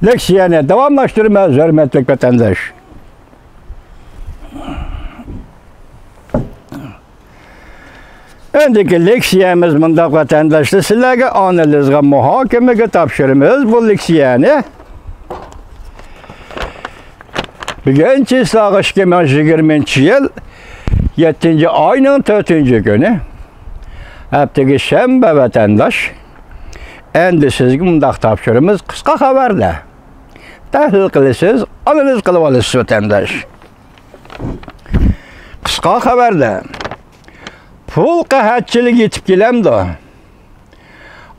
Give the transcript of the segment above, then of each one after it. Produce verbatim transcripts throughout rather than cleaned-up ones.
لېكسىيەنى داۋاملاشتۇرىمىز، ھۆرمەتلىك ۋەتەنداش. ئەمدىكى لېكسىيەمىز مۇنداق، ۋەتەنداشلار، سىلەرگە ئانالىزغا، مۇھاكىمىگە تاپشۇرىمىز بۇ لېكسىيەنى. بۈگۈن چىسلاغا ئىككى مىڭ يىگىرمىنچى يىل يەتتىنچى ئاينىڭ تۆتىنچى كۈنى، ھەپتىگە شەنبە، ۋەتەنداش. ئەمدى سىزگە مۇنداق تاپشۇرىمىز، قىسقا خەۋەردە تەھلىل قىلىسىز، ئانالىز قىلىۋالىسىز، ۋەتەنداش. قىسقا خەۋەردە، پۇل قەھەتچىلىكى يېتىپ كېلەمدۇ؟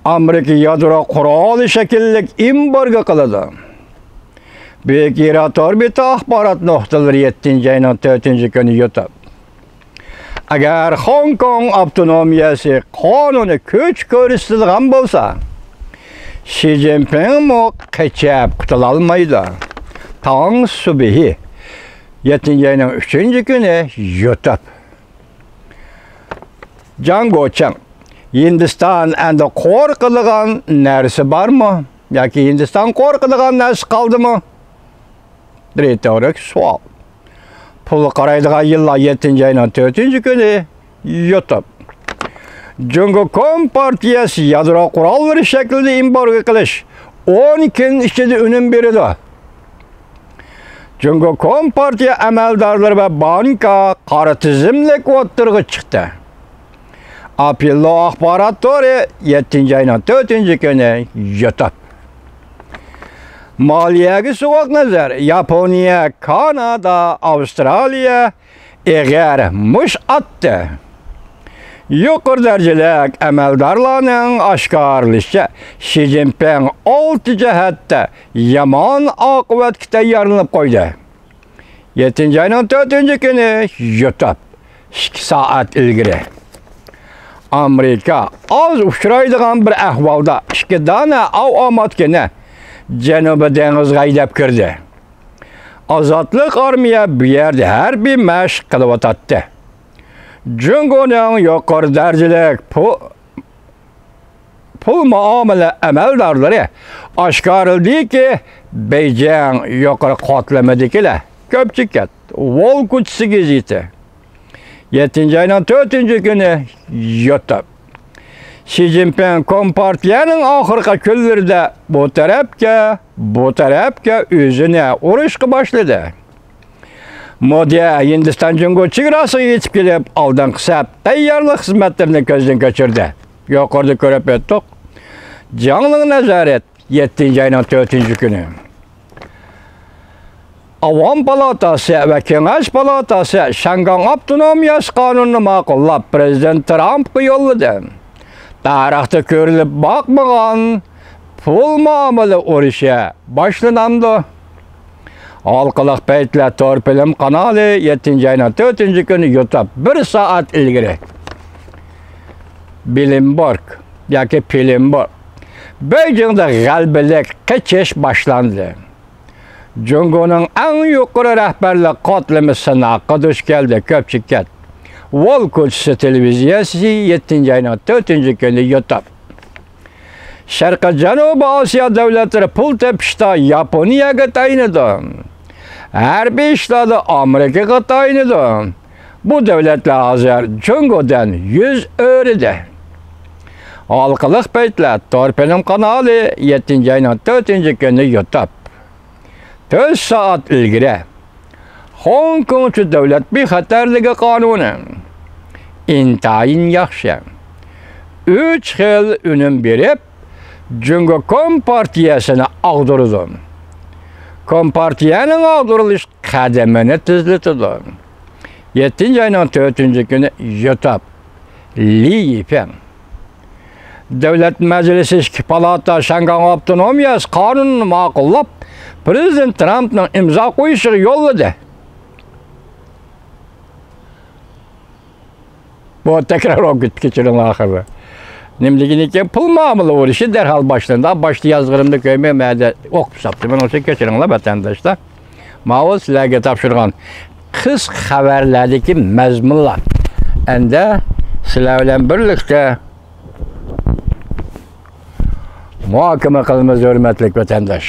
ئامېرىكا يادرو قورالى شەكىللىك ئېمبارگو قىلىدۇ. بۈيۈك يېر ئارا تور بېتى ئاخبارات نۇقتىلىرى يەتتىنچى ئاينىڭ تۆتىنچى كۈنى يۇتۇپ، ئەگەر خوڭكوڭ ئاپتونومىيەسى قانۇنى كۈچ كۆرسىتىدىغان بولسا، شى جىنپىڭمۇ قېچىپ قۇتۇلالمايدۇ. تاڭ سۈبھى، يەتتىنچى ئاينىڭ ئۈچىنچى كۈنى يۇتۇپ. جاڭ گوچىڭ، ھىندىستان ئەمدى قورقىدىغان نەرسە بارمۇ؟ ياكى ھىندىستان قورقىدىغان نەرسە قالدىمۇ؟ رېتورىك سوئال. پۇلغا قارايدىغان يىللار يەتتىنچى ئاينىڭ تۆتىنچى كۈنى يۇتۇپ. جۇڭگو كومپارتىيەسى يادرو قوراللىرى شەكلىدە ئېمبارگو قىلىش، ئون كۈن ئىچىدە ئۈنۈم بېرىدۇ. جۇڭگو كومپارتىيە ئەمەلدارلىرى ۋە بانكا قارا تىزىملىك ئوتتۇرىغا چىقتى. ئاپېللو ئاخبارات تورى يەتتىنچى ئاينىڭ تۆتىنچى كۈنى يۇتۇپ. مالىيەگە سوغۇق نەزەر، ياپونىيە، كانادا، ئاۋسترالىيە ئېغىر مۇش ئاتتى. يۇقىرى دەرىجىلىك ئەمەلدارلارنىڭ ئاشكارىلىشىچە، شى جىنپىڭ ئالتە جەھەتتە يامان ئاقىۋەتكە تەييارلىنىپ قويدى. يەتتىنچى ئاينىڭ تۆتىنچى كۈنى يۇتۇپ، ئىككى سائەت ئىلگىرى، ئامېرىكا ئاز ئۇچرايدىغان بىر ئەھۋالدا ئىككى دانە ئاۋۇ ئاماتكىنى جەنۇبىي دېڭىزغا ھەيدەپ كىردى. ئازادلىق ئارمىيە بۇ يەردە ھەربىي مەشىق قىلىۋاتاتتى. جۇڭگونىڭ يۇقىرى دەرىجىلىك پۇ-، پۇل مۇئامىلە ئەمەلدارلىرى ئاشكارىلىدىكى، بېيجىڭ يۇقىرى قاتلىمىدىكىلەر كۆپچىكەت، ۋول كوچىسى گېزىتى، يەتتىنچى ئاينىڭ تۆتىنچى كۈنى يۇتۇپ، شى جىنپىڭ كومپارتىيەنىڭ ئاخىرقى كۈنلىرىدە بۇ تەرەپكە، بۇ تەرەپكە ئۆزىنى ئۇرۇشقا باشلىدى. مودى ھىندىستان جۇڭگو چېگراسىغا يېتىپ كېلىپ، ئالدىنقى سەپ تەييارلىق خىزمەتلىرىنى كۆزدىن كەچۈردى. يۇقىرىدا كۆرۈپ ئۆتتۇق. جاڭلىڭ نازارەت، يەتتىنچى ئاينىڭ تۆتىنچى كۈنى. ئاۋام پالاتاسى ۋە كېڭەش پالاتاسى شياڭگاڭ ئاپتونومىيەسى قانۇنىنى ماقۇللاپ، پىرېزىدېنت ترامپقا يوللىدى. تارىختا كۆرۈلۈپ باقمىغان پۇل مۇئامىلە ئۇرۇشى باشلىنامدۇ؟ ھالقىلىق پەيتلەر تور فىلىم قانالى يەتتىنچى ئاينىڭ تۆتىنچى كۈنى يۇتۇپ، بىر سائەت ئىلگىرى. بلومبېرگ ياكى پلېنبورگ. بېيجىڭدا غەلىبىلىك قېچىش باشلاندى. جۇڭگونىڭ ئەڭ يۇقىرى رەھبەرلىك قاتلىمى سىناققا دۇچ كەلدى، كۆپچىكەت. ۋول كوچىسى تېلېۋىزىيەسى يەتتىنچى ئاينىڭ تۆتىنچى كۈنى يۇتۇپ. شەرقىي جەنۇبىي ئاسىيا دۆلەتلىرى پۇل تېپىشتا ياپونىيەگە تايىنىدۇ. ھەربىي ئىشلاردا ئامېرىكىغا تايىنىدۇ. بۇ دۆلەتلەر ھازىر جۇڭگودىن يۈز ئۆرۈدى. ھالقىلىق پەيتلەر تور فىلىم قانالى يەتتىنچى ئاينىڭ تۆتىنچى كۈنى يۇتۇپ. تۆت سائەت ئىلگىرى، خوڭكوڭچە دۆلەت بىخەتەرلىكى قانۇنى ئىنتايىن ياخشى. ئۈچ خىل ئۈنۈم بېرىپ، جۇڭگو كومپارتىيەسىنى ئاغدۇرىدۇ. كومپارتىيەنىڭ ئاغدۇرۇلۇش قەدىمىنى تېزلىتىدۇ. يەتتىنچى ئاينىڭ تۆتىنچى كۈنى يۇتۇپ، لى يىپىڭ. دۆلەت مەجلىسى ئىككى پالاتا شياڭگاڭ ئاپتونومىيەسى قانۇنىنى ماقۇللاپ، پىرېزىدېنت ترامپنىڭ ئىمزا قويۇشىغا يوللىدى. بۇ تەكرار بولۇپ كېتىپ، كەچۈرۈڭلار ئاخىرىدا. نېمە دېگىنىكەن، پۇل مۇئامىلە ئۇرۇشى دەرھال باشلىنىدۇ. باشتا يازغىنىمنى كۆرمەي، مەدە ئوقۇپ ساپتىمەن. ئۇنىڭ ئۈچۈن كەچۈرۈڭلار، ۋەتەنداشلار. ماۋۇ سىلەرگە تاپشۇرغان قىسقا خەۋەرلەردىكى مەزمۇنلار. ئەمدى سىلەر بىلەن بىرلىكتە مۇھاكىمە قىلىمىز، ھۆرمەتلىك ۋەتەنداش.